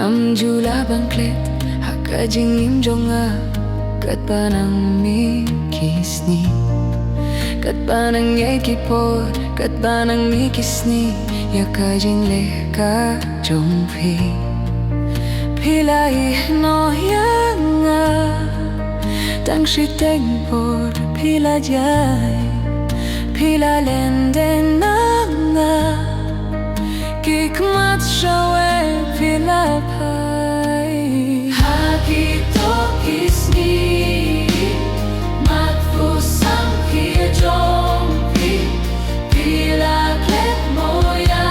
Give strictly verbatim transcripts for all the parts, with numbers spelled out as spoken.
Ngam ju lah ban klet ha ka jingim jong nga, katba nang mih ki sngi, katba nang ïaid ki por, katba nang mih ki sngi, ïa ka jingleh ka jong phi. Phi la ïehnoh ïa nga tang shiteng por, phi la jia, phi la len de na nga. Ki khmat shawei phi la phai. Ha kito ki sngi, mat phu sam ki jong phi, phi la klet mo ïa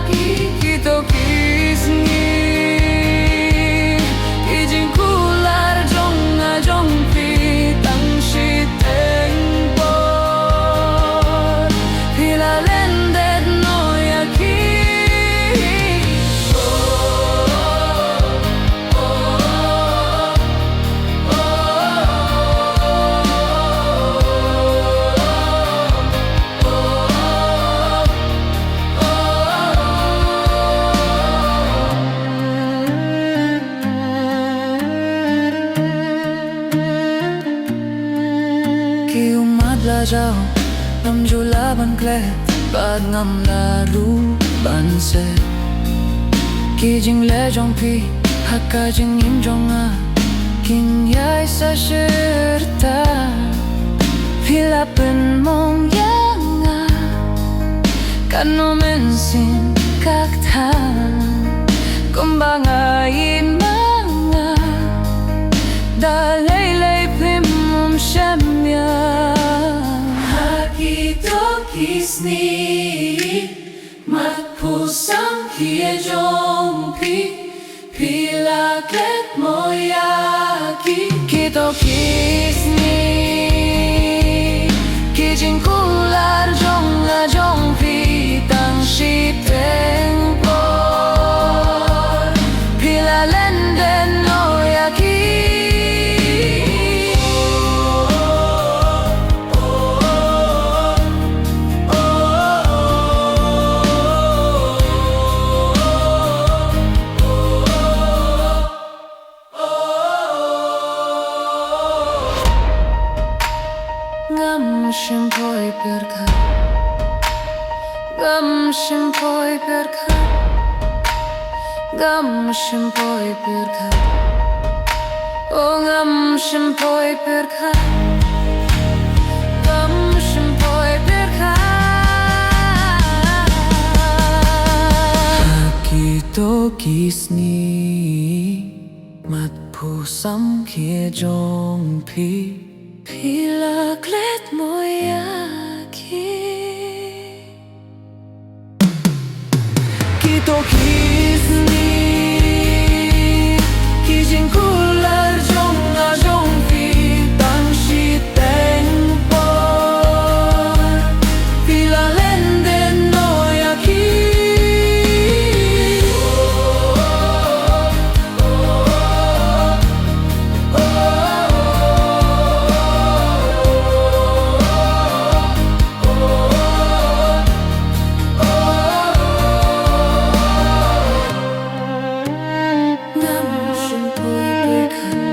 ki. Kito ki sngi, ki jingkular jong nga jong phi tang shiteng por, phi la len de noh ïa ki. Ki ummat la jaw, ngam ju lah ban klet, bad ngam lah ruh ban seh. Ki jingleh jong phi ha ka jingim jong nga kin ïai sa shirta. Phi la pynmong ïa nga katno mynsiem ka kthang, kumba nga ïeit ma nga, da lei lei phim ym shem ïa. Ha kito ki sngi, mat phu sam ki jong phi, phi la klet mo ïa ki. Kito ki sngi, ki jingkular jong nga jong phi tang shiteng por, phi la len de noh ïa ki. Ngam shym poi pyrkhat, ngam shym poi pyrkhat, ngam shym poi pyrkhat. Oh, ngam shym poi pyrkhat, ngam shym poi pyrkhat. Ha kito ki sngi, mat phu sam ki jong phi, phi la klet mo ïa ki. Kito ki sngi, ki jingkular jong nga jong phi tang shiteng por, phi la len de noh ïa ki. Ngam shym poi pyrkhat,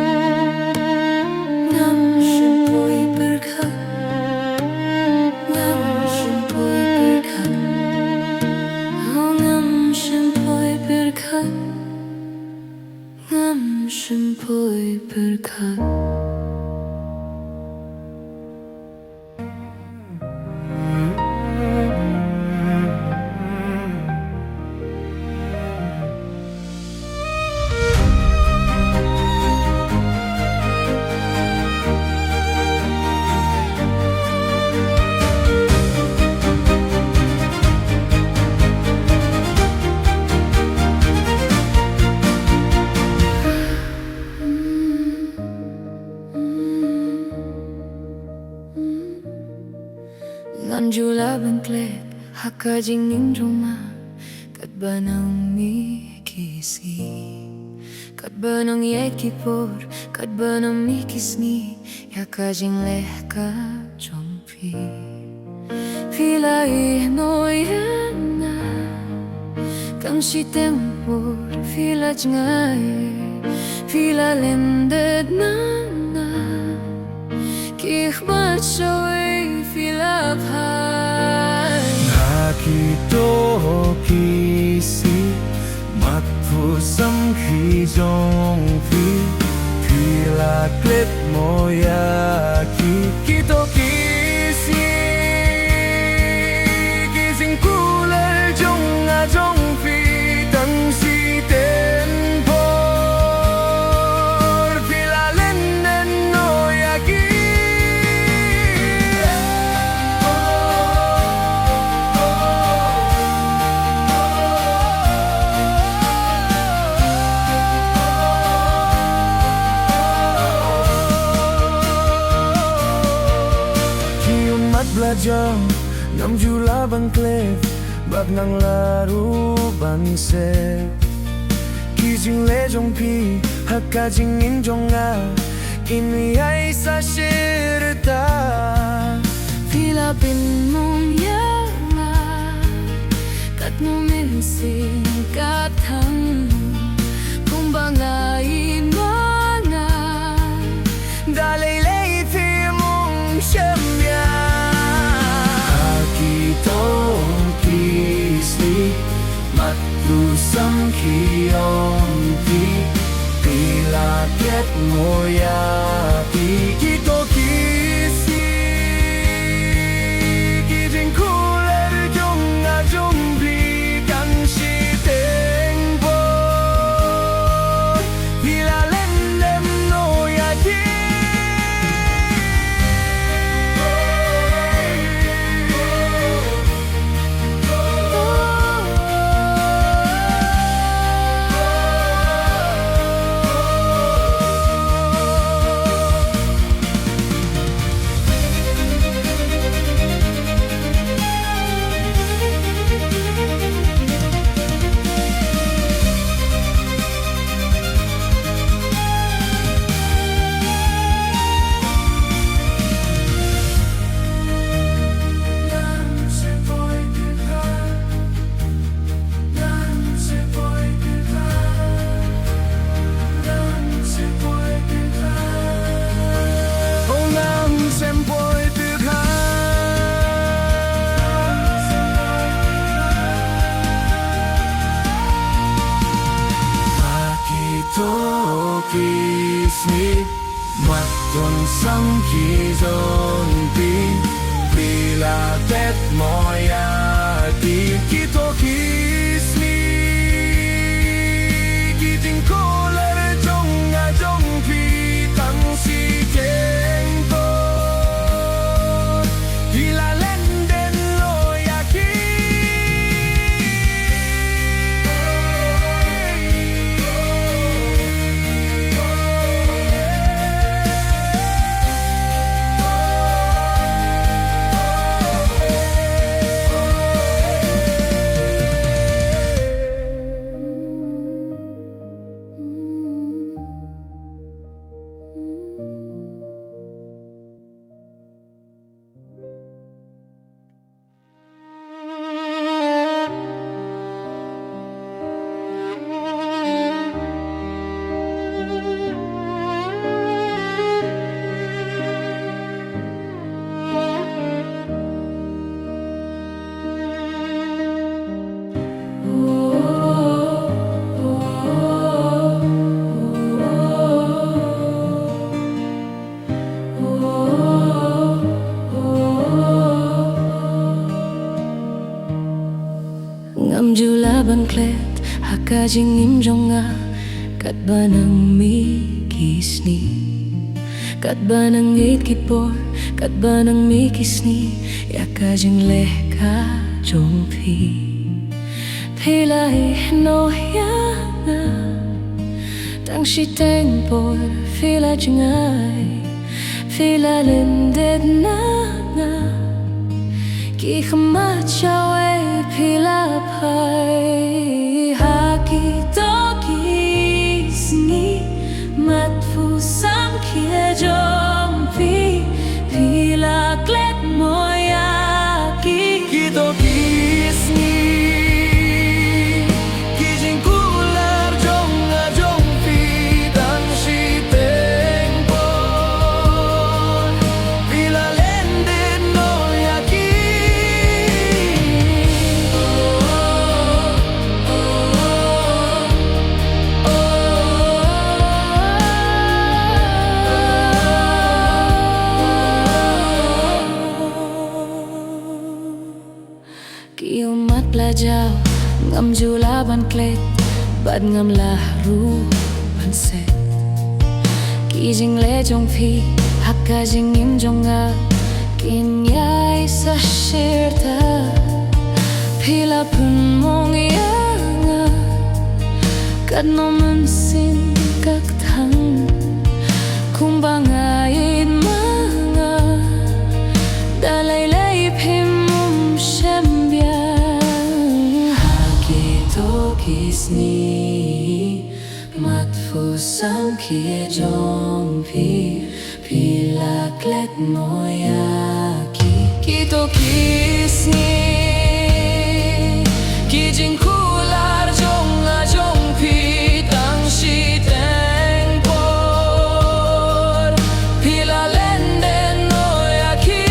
ngam shym poi pyrkhat, ngam shym poi pyrkhat. Oh, ngam shym poi pyrkhat, ngam shym poi pyrkhat. Ngam ju lah ban klet ha ka jingim jong nga, katba nang mih ki sngi, katba nang ïaid ki por, katba nang mih ki sngi, ïa ka jingleh ka jong phi. Phi la ïehnoh ïa nga, ka Tang shiteng por phi la jngai, phi la lyndet na nga. Ki khmat shawei phi la phai. Ha kito ki sngi, mat phu sam ki jong phi, phi la klet mo ïa ki. Kito ki sngi, ki jingkular jong nga jong phi, tang shiteng por phi la lyndet noh ïa ki. Ki ummat Blai jong, ngam ju lah ban klet, bad nang lah ruh ban sep. Ki jingleh jong phi ha ka jingim jong nga, kin ïai sa shirta. Phi la pynmong ïa nga katno mynsiem, ka thang kumba nga ïeit ma nga. Da lei lei phi mong shem ïa. Ha kito ki sngi, mat phu sam ki jong phi, phi la klet mo ïa ki. Kito ki sngi, ki jingkular jong nga jong phi, tang shiteng por phi la lyndet noh ïa ki. Ha kito ki sngi, mat phu sam ki jong phi, phi la klet mo ïa ki. Kito ki sngi, ki jingkular jong nga jong phi, tang shiteng por phi la lyndet noh ïa ki. Ngam ju lah ban klet ha ka jingim jong nga, katba nang mih ki sngi, katba nang ïeit ki por, katba nang mih ki sngi, ïa ka jingleh ka jong phi. Phi la ïehnoh ïa nga, tang shiteng por phi la jngai, phi la lyndet na nga. Ki khmat shawei phi la phai, ha kito ki sngi, mat phu sam ki jong phi, phi la klet mo ïa ki. Kito ki sngi, klet bad ngam lah ruh ban set. Ki jingleh jong phi ha ka jingim jong nga kin ïai sa shirta. Phi la pynmong ïa nga katno mynsiem ka kthang. Kumba nga ïeit ma nga, da lei lei phim shem biang. Ha kito ki sngi, mat phu sam khie jong phi, phi la klet mo ïa ki. Kito ki sngi, ki jingkular jong nga jong phi tang shiteng por, phi la len dien noh ïa ki.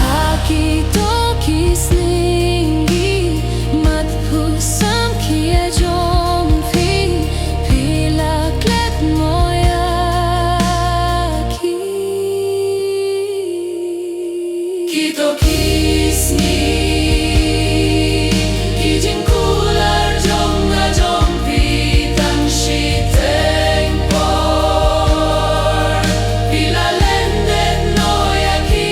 Ha kito ki sngi, mat phu sam khie jong phi, phi la klet mo ïa ki. Kito ki sngi, ki jingkular jong nga jong phi tang shiteng por, phi la len dien noh ïa ki.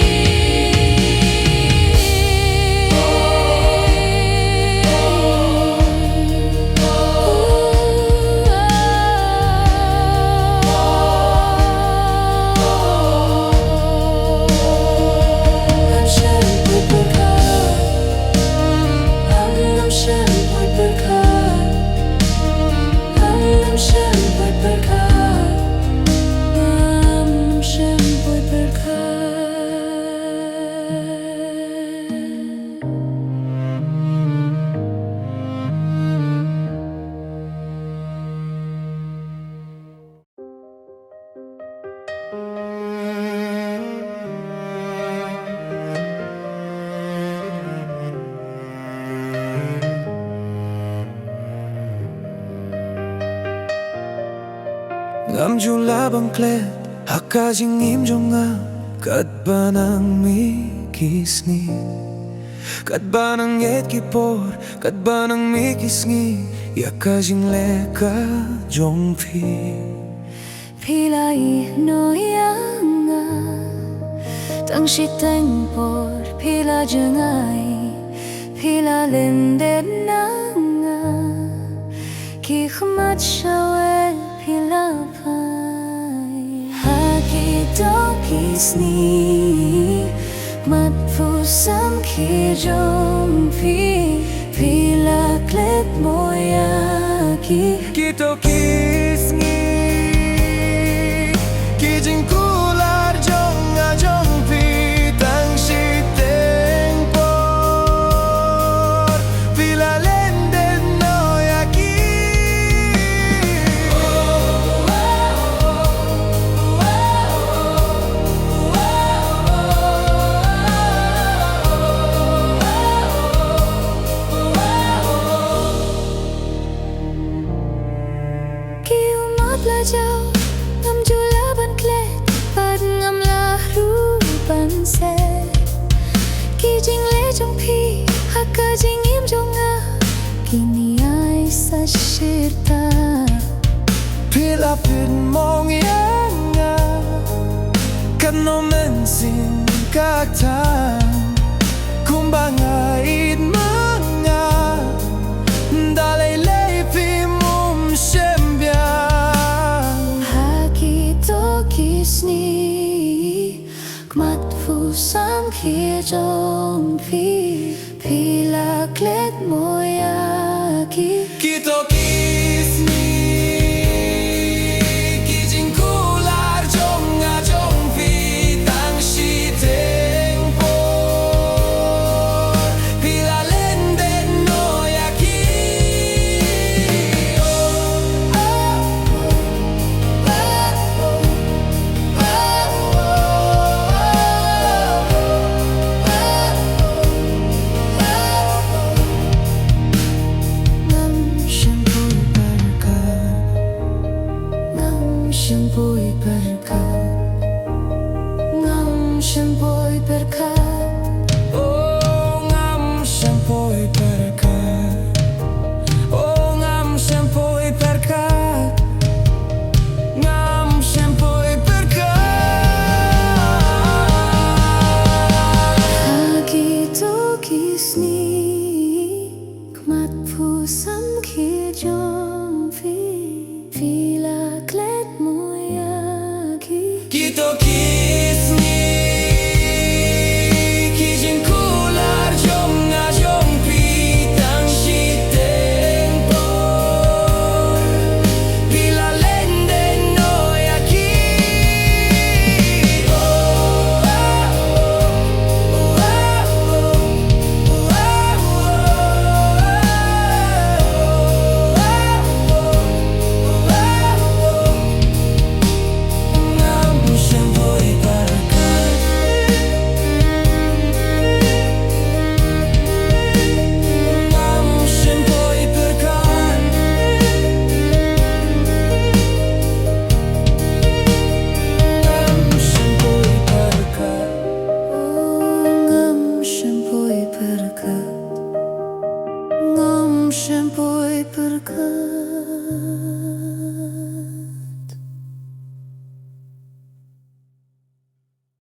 Ngam ju lah ban klet ha ka jingim jong nga katba nang mih ki sngi, katba nang ïaid ki por, katba nang mih ki sngi ïa ka jingleh ka jong phi. Phi la ïehnoh ïa nga tang shiteng por, phi la jngai, phi la len dien na nga. Ki khmat shawel phi la phai. Ha kito ki sngi, mat phu sam khie jong phi, phi la klet mo ïa ki. Kito ki sngi, ki jingkular jong nga jong phi tang shiteng por, phi la len dien noh ïa ki. Ki ummat la jaw, ngam ju lah ban klet bad ngam lah ruh ban set. Ki jingleh jong phi ha ka jingim jong nga kin ïai sa shirta. Phi la pynmong ïa nga katno mynsiem ka kthang. Kumba nga ïeit ma nga, da lei lei phim shem biang. Ha kito ki sngi, mat phu sam khie jong phi, phi la klet mo ïa ki. Kito ki